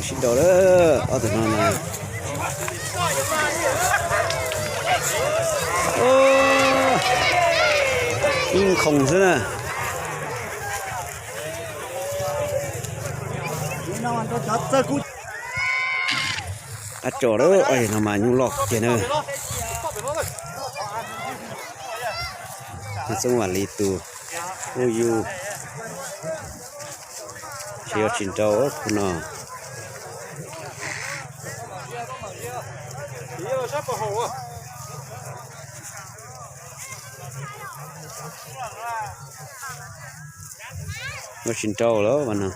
Sib nraus lawm ob tug no na. Ib nkhoos xwb na. Qab tso lawm, no mas nyuj loj kiag na. Txooj Vam Lis tus, u yus, tsis yog tsis nraus khub no. Ua tsis nraus lawm mas no.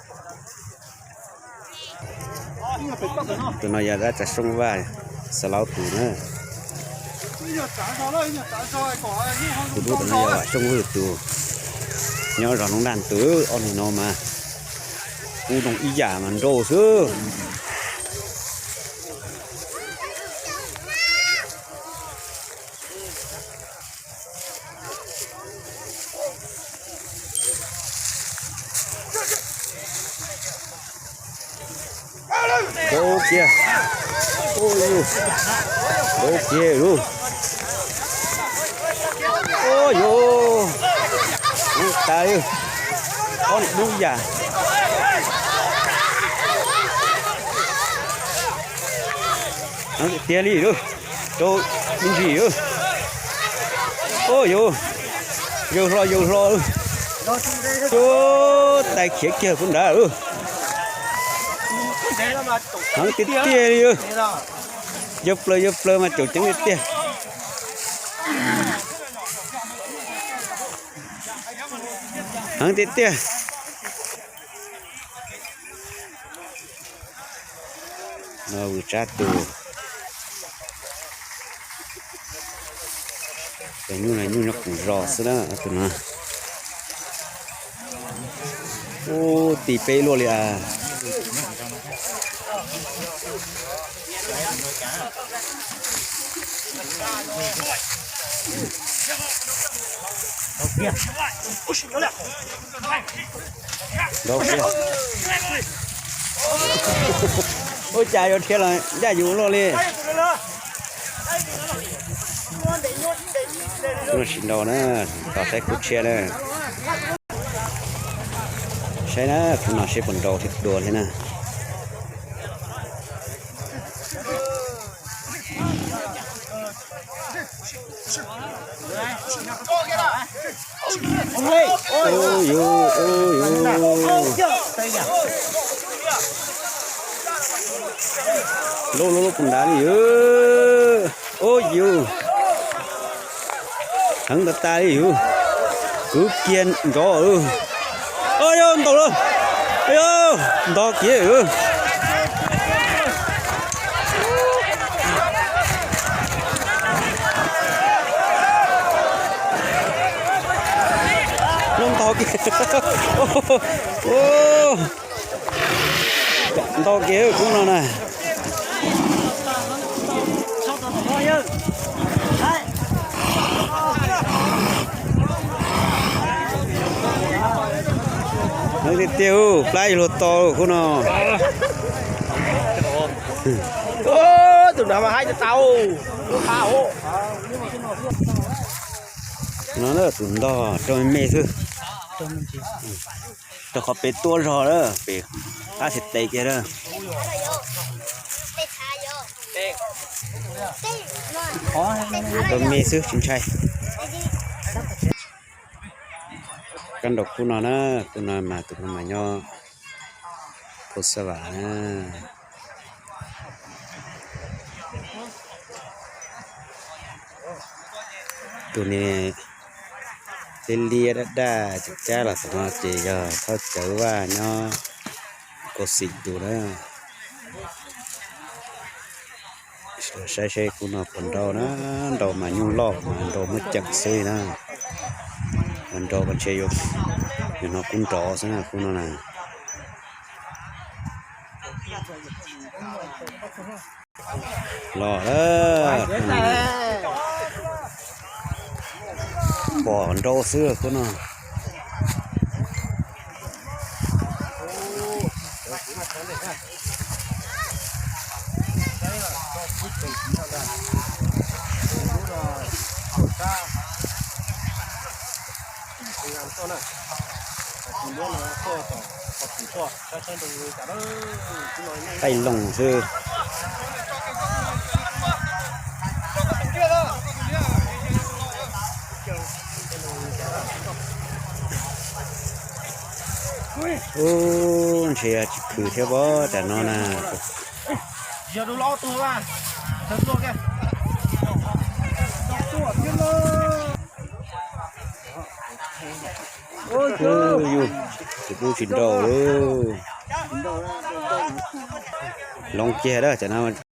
Tus no yog dab Tsav Xyooj Vaj, Xav Laub tus na. Tus dub tus no yog Vam Xyooj Vwj tus, nyob zos Loob Daj tus. Ob niag no mas kub noo ib yam mas nraus xwb. Nraus kiag, nraus kiag lauj. Ua yuv, tas li, ob niag dub yam. Heev tiag tiag li lauj, rau me ntsis. Ua yuv, yawg hlo yawg hlo. Ub, tais khiav kiag kuv nrad lauj. Heev tiag tiag li. Yawg plaws yawg plaws mas caum ceev tiag tiag. Heev tiag tiag. No Vwm Tsab tus. Cov nyuj no nyuj nyob koom zos xwb na tus no. Ub, ti peb luaj li as. Nraus kiag. Ua cas yuav dhia los ncaj yus luaj li. Kuv no tsis nraus na, tos saib kuv dhia na. Saib na, kuv no seb puas nraus thiab dua thiab na. Ub yuv, ub yuv. Lub lub lub puas nrad li yuv. Ub yuv. Heev tas tas li yuv. Kwv kiag nrov. Ub yuv, ntaus lauj. Ub yuv, ntog kiag yuv. Lub ntog kiag. Ntog kiag khub no na. Heev tiag tiag, plab yuav luag to khub no. Tus no mas haib tau. No tus ntog rau me me xwb. Rau qhov pem tuaj zog lawm, pem qab xis tes kiag lawm. Rau me xwb tsis ntshai. Kab nraus khub no na, khub no mas tus no mas nyob Phoo Xab Vam na. Tus niag liab liab daj daj cam cab los tus no ces yog thawj cawv vaj nyob Kaus Xim tus na. Saib seb khub no puas nraus na, nraus mas nyuj loj mas nraus muaj ceem xwb na. Nraus mas ntshe yuav hnov kub nrov xwb na khub no na. Los lawm, pom nrau xwb khub no. Qaij loos xwb. Ub, ntshe yog tsis khwv thiab pob tam no na. Ub, yus tus tub tsis nrau lawm. Loos kiag dab tam no.